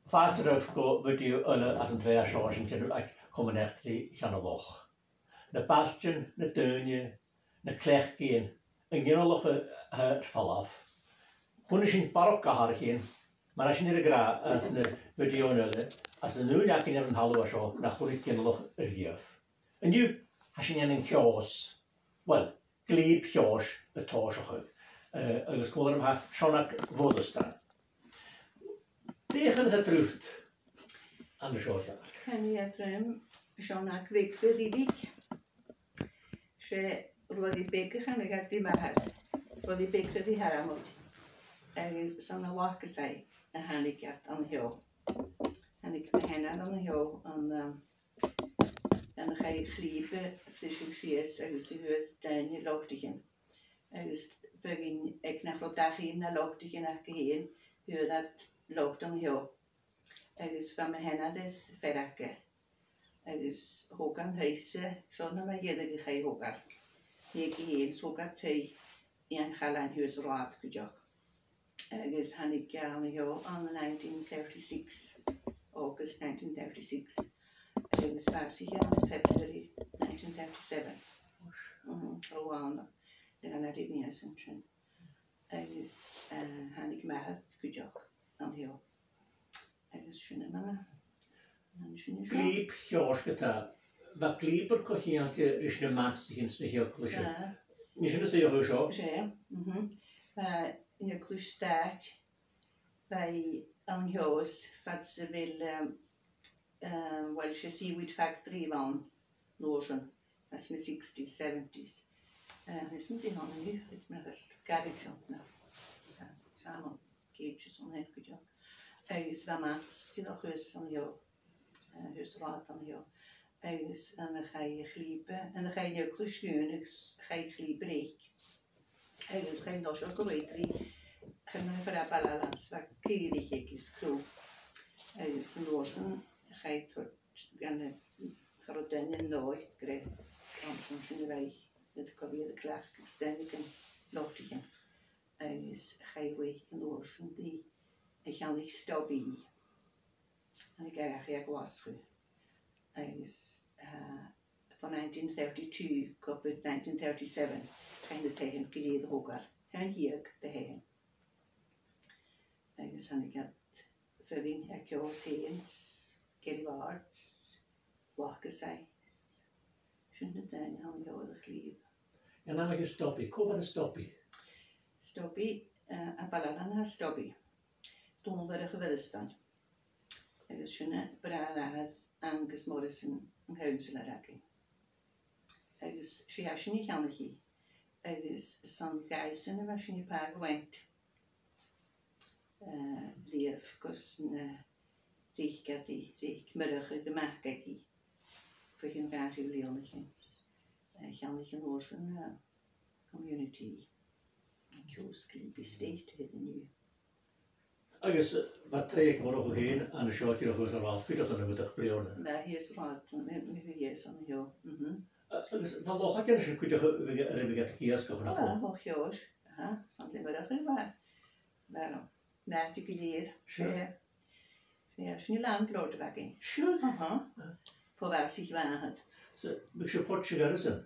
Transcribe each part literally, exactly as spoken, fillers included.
Fàilte oirbh gu video eile às an t-sreath seo a tha sinn a' dèanamh aig Comann Eachdraidh Cheann a' Loch. Na bailtean, na daoine, na cleachdaidhean, an ginealach a, a tha air falbh. Chunnaic sinn barrachd athar a' tighinn, mar a tha sinn air a ràdh anns na videos eile, anns an ùine againn air an talamh seo, nach cuireadh ginealach a-riamh. An-diugh, tha sinn ann an Ceòs. Uill, glìb Cheòis a' tòiseachadh, eh, agus còmhla rium tha Seonag Mhoireasdan. Dè chanas iad riut an seo, a Sheonag? Canaidh iad rium Seonag Bheag Bhìobhaig. 'S e Ruairidh Beag a chanadh iad ri m' athair. Ruairidh Beag Ruairidh Shearmaid. Agus 's ann à Lacasaigh a thàinig iad an seo. Thàinig mo sheanair an seo an, um, an chaidh a' chlìob a bhriseadh sìos agus a fhuair daoine lotaichean. Agus bha iad aig nach robh dachaigh na lotaichean aca fhèin, fhuair iad lot an seo. Agus bha mo sheanair air fear aca. Agus thog e an taigh-sa, seo na mu dheireadh a chaidh a thogail. Thàinig i fhèin 's thog e an taigh dhan chailean shuas an rathad cuideachd. Agus thàinig e an seo ann an nineteen thirty-six, August nineteen thirty-six. Agus bhàsaich e ann an February nineteen thirty-seven. Mhm, o, ann, le gun a dh'fhàs e an sin. Agus, eh, thàinig m' athair cuideachd an seo. Agus sin e mar a, an sin e seo. Glìb Cheòis ge-tà, bha glìb co-cheangailte ris na mansaichean 's na h-eaglaise. Bha. Nì sinn a-staigh an seo. 'S e, mhm. Bha an eaglais stàit, bha i ann an Ceòs fad 's a bheil, um, um, uill, 's e seaweed factory a bh' ann an uair sin, anns na sixties, seventies. Eh, is an dèidh an-diugh, chuid mar a bheil garage ann, no, eh, salon, cages ann fhèin cuideachd. Agus bha mans dìreach shuas an seo, eh, shuas an rathad an seo. Agus an a chaidh a' chlìob, an a chaidh an eaglais dhùnadh agus chaidh a' chlìob reic. Agus chaidh an toiseach gu Ruairidh, chaidh mi far a bheil e a-nis, bha caoraich aige is crodh. Agus an uair sin chaidh toirt gun a, cha robh daoine an dòigh gu robh an sin sin a bha iad gu bhith air a cleachdadh agus daoine gun lotaichean. Agus chaidh reic an uair sin dhi a cheannaich Stubby. Thàinig e dhachaigh a Ghlaschu. Agus, eh, bho nineteen thirty-two gu bith nineteen thirty-seven, chaidh na taighean gu lèir a thogail. Aon deug de thaighean. Agus thàinig iad fhèin à Ceòs fhèin, Gearraidh Bhàrd, Lacasaigh. Sin na daoine a thàinig a-null a chliabh. An ainm aige Stubby, cò bh' ann an Stubby? Stubby, eh, am baile ann an Stubby. Dòmhnall Mhurchaidh Mhoireasdain. Agus sin e bràthair Angus Morrison, an councillor againn. Agus 's e esan a cheannaich i. Agus 's ann dhaibhsan a bha sinn a' pàigheadh rent. Eh, leugh gus na reic iad i, reic Murchaidh gu mac aige. Bho chionn dà thrì bliadhna a-nis. Eh, cheannaich an uair sin, eh, community. Ceòs Glebe Estate a th' ann an-diugh. Agus, eh, bha taigh aig Murchadh fhèin an seo dìreach shuas an rathad cuideachd ann am Muineachd Bliadhna. Bha, shuas an rathad, mi, mi, bha, shuas an seo. Mhm. A-, agus bha loch aige an sin cuideachd a bha, a bha aige ag iasgach nach robh? Bha, Loch Eòis, aha, 's ann le Murchaidh a bha. Bha, na, tha gu lèir. Sure. Eh, eh, 's e landlord a bh' againn. Sure. Aha. Fo bhàsaich m' athair. So, bha sibh a' poidseadh air a sin?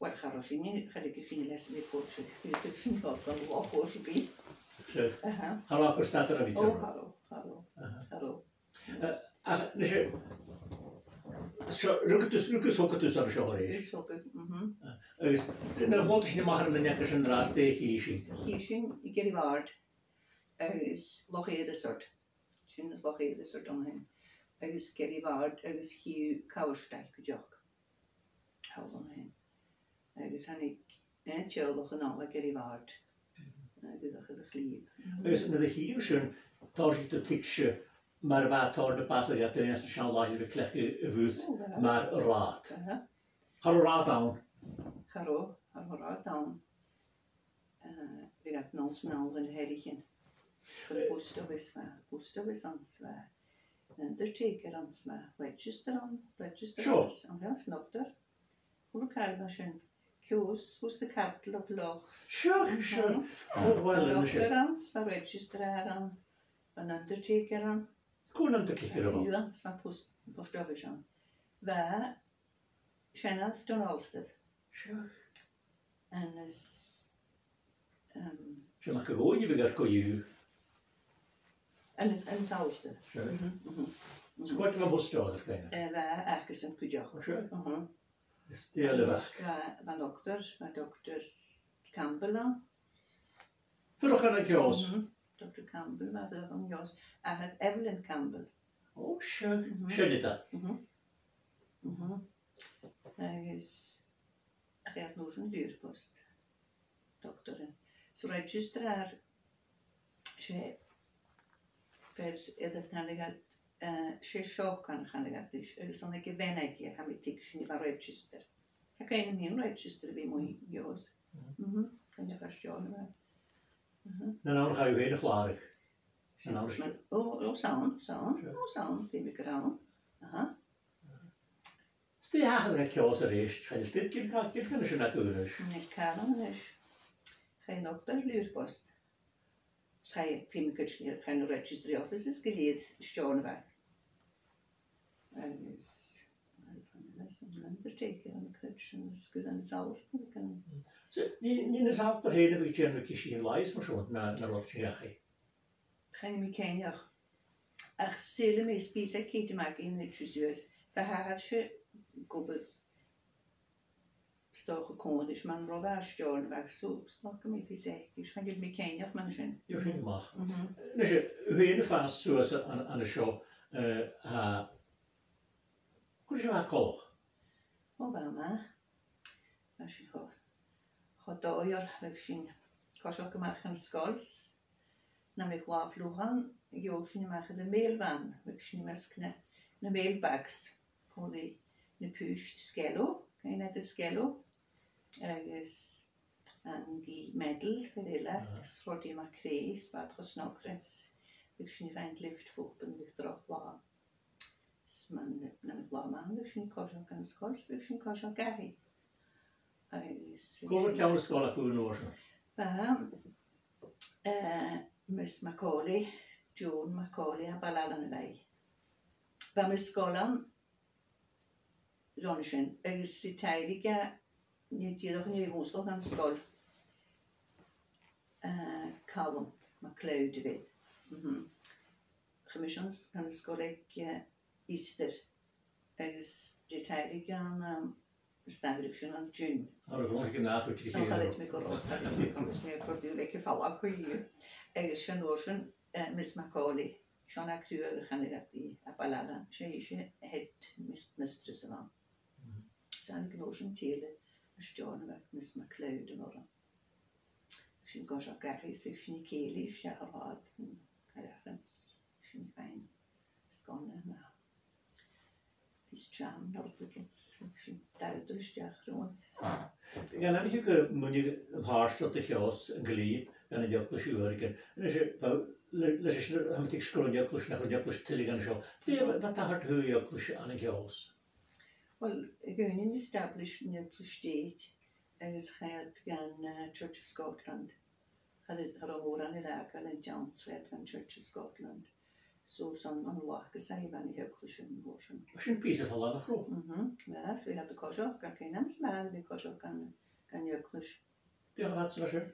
Uill, cha robh sinne, cha leig sinne leas a bhith a' poidseadh. Bha sinne a' dol gu loch Eòis a bhith. Sure. Aha. Cha robh aca stad air a bhith? O, cha robh, cha robh. Aha. Cha robh. Eh, ach, nise, seo, rugadh tu, rugadh 's thogadh tu an seo a-rithist. Rugadh 's thogadh, mhm. Eh, agus, nuair a thòisich sinn a-mach air an eaglais an-dràsta, dè chì sinn? Chì sinn Gearraidh Bhàrd agus Loch Èireasort. Sin Loch Èireasort an sin. Agus Gearraidh Bhàrd agus chì thu Cabharstaigh cuideachd. Thall an sin. Agus thàinig an teaghlach a-null à Gearraidh Bhàrd. Agus a chur a chliabh. Agus nuair a chì thu sin, thòisich tu a' tuigsinn mar a bha tòrr na b' fhasa aig daoine anns na seann làithean a bhith a' cleachdadh a' mhuir mar rathad. Aha. Cha robh rathad ann. Cha robh, cha robh rathad ann. Eh, bha iad a' dol san àm leis na h-eathraichean. Gun a' phost office, bha post office ann, bha an undertaker ann, bha register ann, register ann, an, sure, an doctor. Cò bha càil an sin? Ceòs was the capital of lochs. Sure, sure. Mhm. Oh, well, an doctor ann, bha registrar ann, bha an undertaker ann. Cò an t-ainm a bh' air a' bhàrr? Bha, 's e post, post office ann. Bha seanair Dòmhnallstair. Sure. Agus, um, 'S e MacDhòmhnaill a bh' air co-dhiù. Agus, agus Alasdair. Sure. Mhm, mhm. 'S cò bha am post office aige? Eh, bha acasan cuideachd. Sure. Mhm. Is dè eile a bh' aige? Bha, bha an doctor, bha Doctor Campbell ann. Fuireach ann an Ceòs? Mhm. Doctor Campbell, bha fuireach ann an Ceòs. Ach Evelyn Campbell. Ò, sure. Mhm. Sin iad. Mhm. Mhm. Agus chaidh iad an uair sin a Liùrbost. Doctor. So registrar, 's e fear eile a chanadh iad, eh, 's e Seocan a chanadh iad ris, agus ann aig a' bhean aige, tha mi a' tuigsinn, a bha registrar. Tha cuimhn' agam air an registrar a bhith mu Gheòs. Mhm. Cuimhneach air Seocan a bha. Mhm. An ann a chaidh thu fhèin a chlàradh? An ann... Ò, ò, 's ann, 's ann, ò, 's ann, feumaidh gur ann. Aha. 'S dè thachair dhan Cheòs a-rithist? Chan eil dad, chan eil, chan eil càil an sin agaibh a-nis. Chan eil càil ann a-nis. Chaidh an doctor a Liùrbost. 'S chaidh, feumaidh gur e, chaidh na registry offices gu lèir a Steòrnabhagh. Agus, well, an undertaker, an cruit sin, is gur ann is Alasdair, gun... So, nì, nì an Alasdair fhèin a bha a' dèanamh cìsgeirean làitheil mar sin, no, no rud sin, a chaidh? Chan eil mi cinnteach. Ach saoilidh mi, 's bidh fios aig Katie Magee an uair sin suas, bha, thachair sin gu bhith 's dòcha còmhla ris, mar an robh e a Steòrnabhagh, so 's dòcha gum bi fios aice, chan eil mi cinnteach mun sin. Gheibh sinn a-mach. Mhm. Nise, thu fhèin a' fàs suas an, an seo, eh, a, cò ris a bha e coltach? Ò, bha e math. Bha sinn cho, cho dòigheil, bha sinn a' coiseachd a-mach dhan sgoil, 's nam biodh latha fliuch ann, gheibheadh sinn a-mach air a' mail van, bha sinn am measg na, na mail bags, còmhla ri na puist, Sgello, chan eil iad, Sgello, agus an Gee Meddal, fear eile, agus Roddy MacRae, 's bha iad cho snog rinn, 's bha sinn a' faighinn lift bho Oban, bha droch latha. 'S mar, nam biodh latha math ann, bha sinn a' coiseachd dhan sgoil, 's bha sinn a' coiseachd dhachaigh. Agus... Cò bha ceann na sgoile agaibh an uair sin? Bha, eh, Miss Macaulay, Joan Macaulay, à Baile Ailein a bha i. Bha Miss Sgoilean ron sin, agus retired i, nì dìreach an dèidh bhun-sgoil dhan sgoil, eh, Calum MacLeòid a bh' air. Mhm. Chaidh mise dhan s-, dhan sgoil aig, eh, Easter, agus retired i ann, um, 's dòcha gur e sin an June. Air a' bhliadhna a chaidh thu, chaidh mi gu robh, chaidh mi gu robh, 's mi a' cur dùil aig a' falach co-dhiù. Agus 's e an uair sin, eh, Miss Macaulay, Seonag Ruadh a chanadh iad dhi, à Baile Ailein, 's e, 's e head mis-, mistress a bh' ann. Mhm. 'S thàinig an uair sin tè eile à Steòrnabhagh, Miss MacLeòid an uair sin. Sinn a' coiseachd dhachaigh, 's bha sinn a' cèilidh, 's e a' rathad, an càr a' chruinne, sinn a' faighinn sgona, no pìos jam, no rudeigin, 's bha sinn a' dol a-steach romhainn. Gun aimsir gu muinntir a' phàirt seo de Cheòs an Glebe, gun an eaglais uaireigin. Leis, le-, leis, tha mi a' tuigsinn gun robh an eaglais, nach robh an eaglais tuilleadh an seo. Dè bha, bha tachairt dhan eaglais ann an Ceòs? Well, dh'fheumainn establish an eaglais stèidhichte, agus chaidh iad dhan, eh, Church of Scotland. Cha robh, cha robh mòran air fhàgail an t-seann, chaidh iad dhan Church of Scotland. So 's ann an Lacasaigh a bha an eaglais an uair sin. Bha sin pìos air falbh, nach robh? Mhm, bha, 's bha iad a' coiseachd, gun cuimhne a'm, 's math a bhith a' coiseachd dhan, dhan eaglais. Dè cho fada 's a bha sin?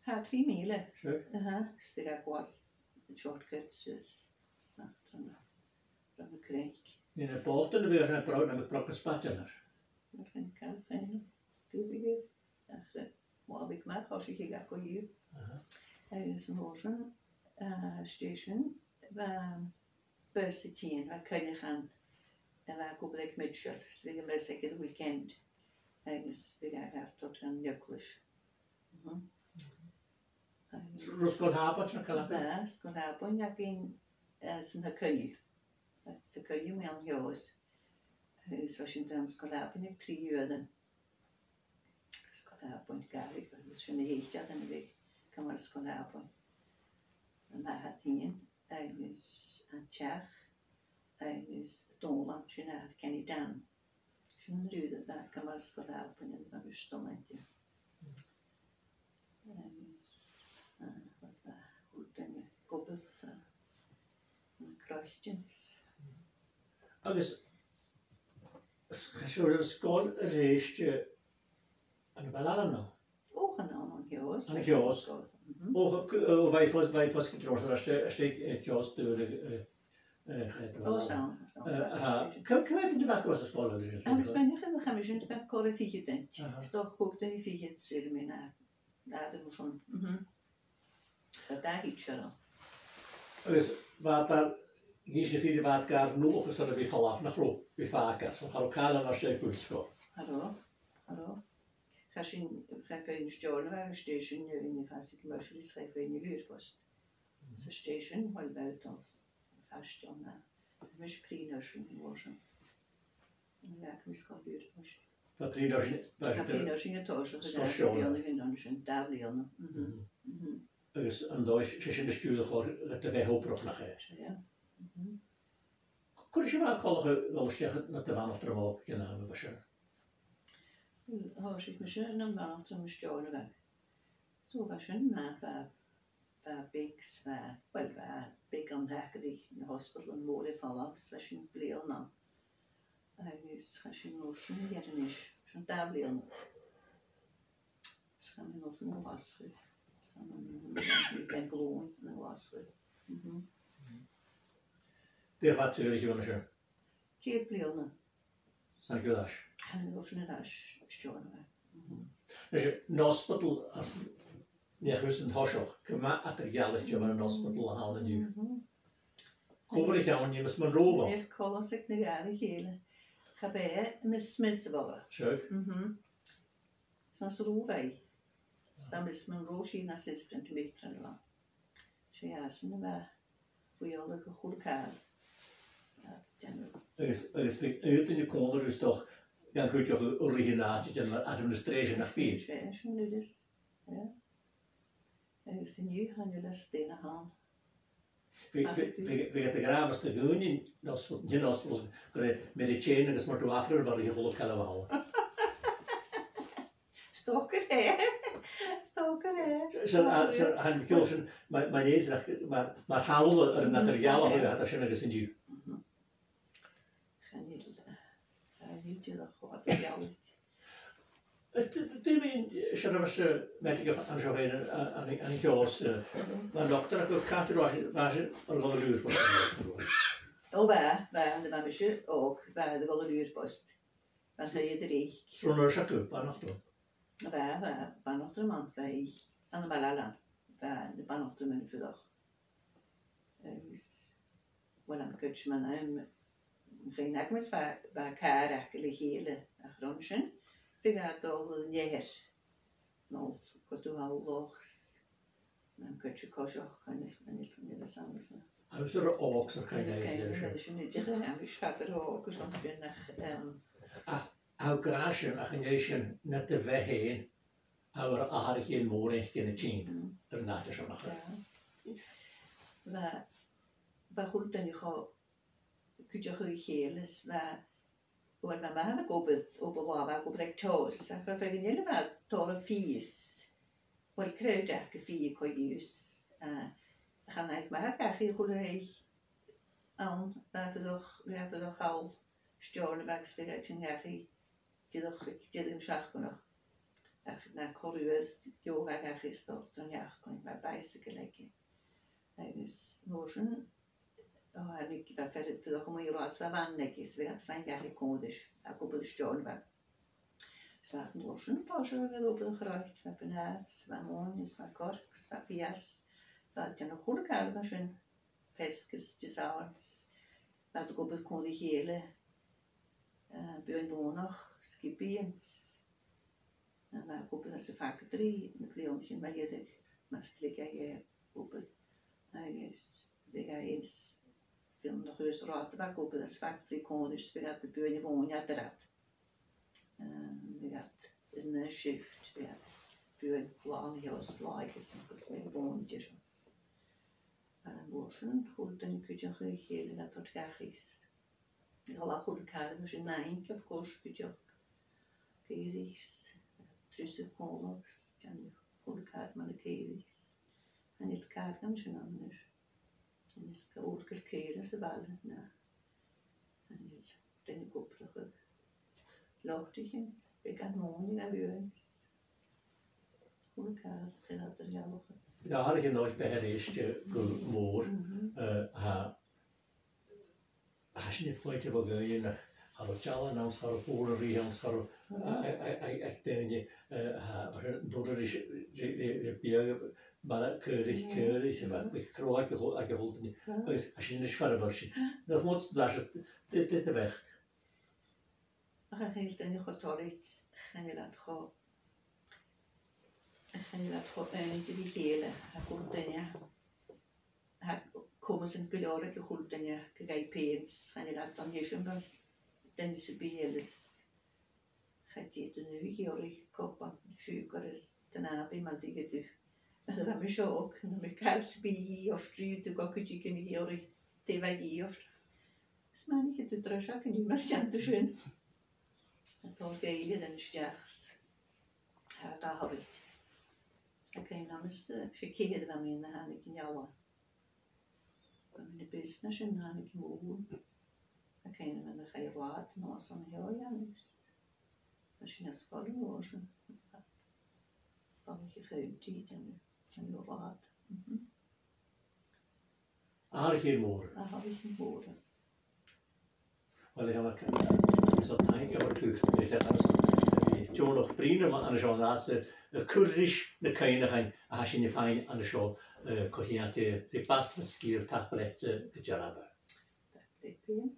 Tha, trì mìle. Sure. Aha, 's bha iad a' gabhail shortcuts is a-mach tron, tron a' chnoc. Nì na bòtannan a bha sin, na bro-, na brògan spaideil air. Nach robh, chan eil fhios agam. Ach, eh, bha e math, thòisich e co-dhiù. Aha. Agus an uair sin, eh, às dèidh sin, bha bus a' tighinn, bha coinneach ann, a bha ag obair aig Mitchell, 's bha am bus aige air a' weekend, agus bha e a' dol dhan eaglais. Mhm. Agus... An robh Sgoil Shàbaid no Calabria? Bha, Sgoil Shàbaid againn, eh, san Taigh Choinneimh. Taigh Choinneimh mu Cheòs. Agus bha sinn dhan Sgoil Shàbaid aig trì uairean. Sgoil Shàbaid Ghàidhlig, agus sin a thuirt iad, an bhith gu math Sgoil Shàbaid. An ath Dihaoine, agus an t-each, agus Dòmhnall, sin athair Kenny Dan. Sin an rud a bha gu math Sgoil Shàbaid, an bha mise a' dol ann. Agus, eh, bha, bha, chuir daoine gu bus, eh, Droighdean. Agus s-, chaidh sibh air sgoil a-rithist, eh, ann am Baile Ailein, no? Ò, chan ann, ann an Ceòs. Ann an Ceòs. Sgoil. Mhm. Ò, ch-, ch-, ò, bha i fo-, bha i fosgailte ro-, 's e, 's e, 's e Ceòs Dùraidh, eh, eh, chaidh. Ò, 's ann, 's ann. Eh, aha. Ceum, ceum a bha na bhac a bha sa sgoil a-rithist? Agus bha, nach eil, chaidh mise, bha còrr air fichead duine. Aha. 'S dòcha còig duine fichead, saoilidh mi, no, no, no, mar sin. Mhm. 'S e dà thidsear ann. Agus bha iad, ag innse fìor, bha iad gar nuadhachadh airson a bhith a' falbh, nach robh, bhith a' fàgail, so cha robh càil ann às dèidh bun-sgoil. Cha robh, cha robh. Chaidh sinn, chaidh feadhainn a Steòrnabhagh, às dèidh sin, eh, an fhàs aig Murchadh, is chaidh feadhainn a Liùrbost. 'S às dèidh sin, uill, bha iad a' dol faisg air na, mise prìomh-nurse an uair sin. An leig mi sgoil Liùrbost. Bha prìomh-nurse, bha, bha prìomh-nurse an toiseach, sgoil Steòrnabhagh. Dà bhliadhna, an sin dà bhliadhna. Mhm. Mhm. Mhm. Agus an dòigh, 's e sin an stiùir a chuir leat a bheatha obrach, nach e? 'S e, yeah. Mhm. Cò ris a bha e coltach a dhol a-steach nad bhanaltram òg aig an àm a bha sin? Thòisich mise nam bhanaltram an Steòrnabhagh. So bha sin math, bha, bha beag 's bha, uill, bha beag ann taca ri na hospadalan mòra a' falbh, 's bha sinn bliadhna ann. Agus chaidh sinn an uair sin a Inbhir Nis, sin dà bhliadhna. 'S chaidh mi an uair sin a Ghlaschu. 'S ann an, an, an, an Glùin a Ghlaschu. Mhm. Dè cho fada 's a bha thu an sin? Ceithir bliadhna. 'S ann gu h-àraid. Tha mi an uair sin air ais a Steòrnabhagh. Mhm. Leis an ospadal às an deireadh, an toiseach, gu math eadar-dhealaichte bhon an ospadal a th' ann an-diugh. Mhm. Cò bha air a cheann, Miss Munro a bh' ann? Chan eil coltas aig na dhà ri chèile. Cha b' e Miss Smith a bh' ann. Sure. Mhm. 'S ann às an Rubha i. 'S ann Miss Munro, 's i an assistant matron a bh' ann. 'S e iadsan a bha a' riaghladh a h-uile càil. A' dèanamh. Agus, agus bha aon duine còmhla ris, 's dòcha, gun cuideachadh a-rithist an àite, a' dèanamh administration, nach bi? 'S e, 's e sin a-nis. Yeah. Agus an-diugh chan eil fhios dè na th' ann. Bha, bha, bha, bha iad ag ràdh mus do dh'fhaodainn an osp-, an ospadal, gur e Mary Jane agus Murdo Afra a bha ri a h-uile càil a bh' ann. 'S dòcha gur e. 'S dòcha gur e. So, a, so, tha mi a' ciallachadh sin, ma, ma nì, mar, mar shamhla air an eadar-dhealachadh a tha sin agus an-diugh. Mhm. Chan eil, eh, chan eil dìreach cho eadar-dhealaichte. Is d-, d-, dè mu dheidhinn, eh, seo a bha sibh, eh, medic an seo fhèin, eh, an, an, an Ceòs, eh, bha an dotair agaibh, càit an robh sibh, bha sibh air a dhol a Liùrbost? Ò, bha, bha, nuair a bha mise òg, bha e air a dhol a Liùrbost. Bha e air a reic. An robh nurse agaibh, banaltram? Bha, bha, banaltram ann, bha i ann am Baile Ailein, bha na banaltraman a' fuireach. Agus, uill, an cuid mun àm, an cuid agamsa, bha, bha càr aca le chèile, ach ron sin, bhiodh iad a' dol an eathar, no, gu dùthaich lochs, an cuid a' coiseachd, chan eil, chan eil, chan eil fhios agamsa. Agus air òg, so chan eil, chan eil, sin, sin, sin, sin, agus fada air òg, agus an sin, ach, em, a, a, ag ràdh sin, ach an e sin, nad bheatha fhèin, a bheil atharrachadh mòr agaibh a' tighinn air an àite seo, nach eil? Bha, bha a h-uile duine cho cuideachail ri chèile, 's bha, uill, bha m' athair ag obair, obair làimhe, ag obair aig Tòis, ach bha feadhainn eile a bha a' toirt fios, uill, crowd aca, fios co-dhiù, a, chan fhaigheadh m' athair dhachaigh a h-uile h-oidhche ann, bha e a' fuireach, bha e a' fuireach thall Steòrnabhagh agus bhiodh e a' tighinn dhachaigh dìreach aig deireadh na seachdain. Ach na corruair gheibheadh e dhachaigh 's dòcha tron t-seachdain, bha bicycle aige. Agus an uair sin, o, thàinig, bha fear a' fuireach a-muigh an rathad, 's bha van aige, 's bhiodh iad a' faighinn dhachaigh còmhla ris, ag obair Steòrnabhagh. 'S bha an uair sin, tha seo air obair a' chroit, 's bha buntàta, 's bha mòine, 's bha coirce, 's bha feur, 's bha iad a' dèanamh a h-uile càil mar sin, feasgar 's deasbad, 's bha iad ag obair còmhla ri chèile, eh, buain mhònach, sgiobaidhean, 's bha e ag obair anns a' factory na bliadhnaichean mu dheireadh, mus do leig e obair, agus bhiodh e anns, bhon a' chùrsa rathaid a bha e ag obair anns a' factory còmhla ris, bhiodh iad a' buain a' mhòine eadar iad. Eh, bhiodh iad air an aon shift, bhiodh iad buain latha an seo 's latha aige, agus bhiodh am mòine an dèidh seo. An uair sin, a h-uile duine cuideachd ri chèile a' toirt dhachaigh. Dh'fhalbh a h-uile càil, bha sin na h-aon, of course, cuideachd. Caoraich, trusadh còmhla, 's dèanamh a h-uile càil mar a caoraich. Chan eil càil gun sin ann a-nis. Chan eil gu leòr gu leòr cèilidh sa bhaile, na. Chan eil duine ag obrachadh. Lotaichean, beagan mòine a bhios. Chuala càil, chan eil iad air a ghealachadh. Tha e air a bhith an oidhche beag air èist gu mòr, eh, tha, tha sinn a' faicinn bho dhaoine, cha robh dealan ann, cha robh bùrn a-rithist ann, cha robh, a, a, a, a, a, daoine, eh, tha, mar sin, an dùil ris, ri, ri, ri biadh, mar a chaoraich, chaoraich, a bha, bha crodh aig a' cho-, aig a' chol-, agus tha sinn a-nis far a bheil sinn. Nach mòr 's a tha seo, dè, dè, dè bheachd? Ach chan eil daoine cho toilichte, chan eil iad cho, chan eil iad cho aonaid ri chèile, tha a h-uile duine, tha comas ann gu leòr aig a h-uile duine, gu gabhail pèinteas, chan eil iad dhan eisimpleir duine sam bith eile. Cha tèid thu a-null a dh'iarraidh cupan siùcair air do nàbaidh mar a dh'fhaodadh tu. Nuair a bha mise òg, nam biodh càil sam bith a dhìth ort, dh'fhaodadh tu gu cuideigin a dh'iarraidh dè bha a dhìth ort. Is ma dh'fhaodadh tu dreasaigeadh an-diugh mus dèan thu sin. Tha tòrr Ghàidhlig a' tighinn a-steach. Tha e gu h-àraid. Aig aon àm, eh, 's e ceithir a bha mi ann a thàinig an dealbh. Bha mi na b' fheàrr na sin, thàinig am bùrn. Aig aon àm, chaidh an rathad a-nuas an seo a dhèanamh. Bha sinn an sgoil an uair sin. Bha mi a' coimhead an, an rathad. Mhm. Atharrachadh mòr. Atharrachadh mòr. Uill, tha mi, so taing mhòr dhut, eh, Dearbh, agus, eh, deònach bruidhinn ann an seo an-dràsta, eh, cur ris na cuimhneachain a tha sinn a' faighinn an seo, eh, co-cheangailte ri ball an sgeul. Tapadh leatsa gu dearbh. Tapadh leibh.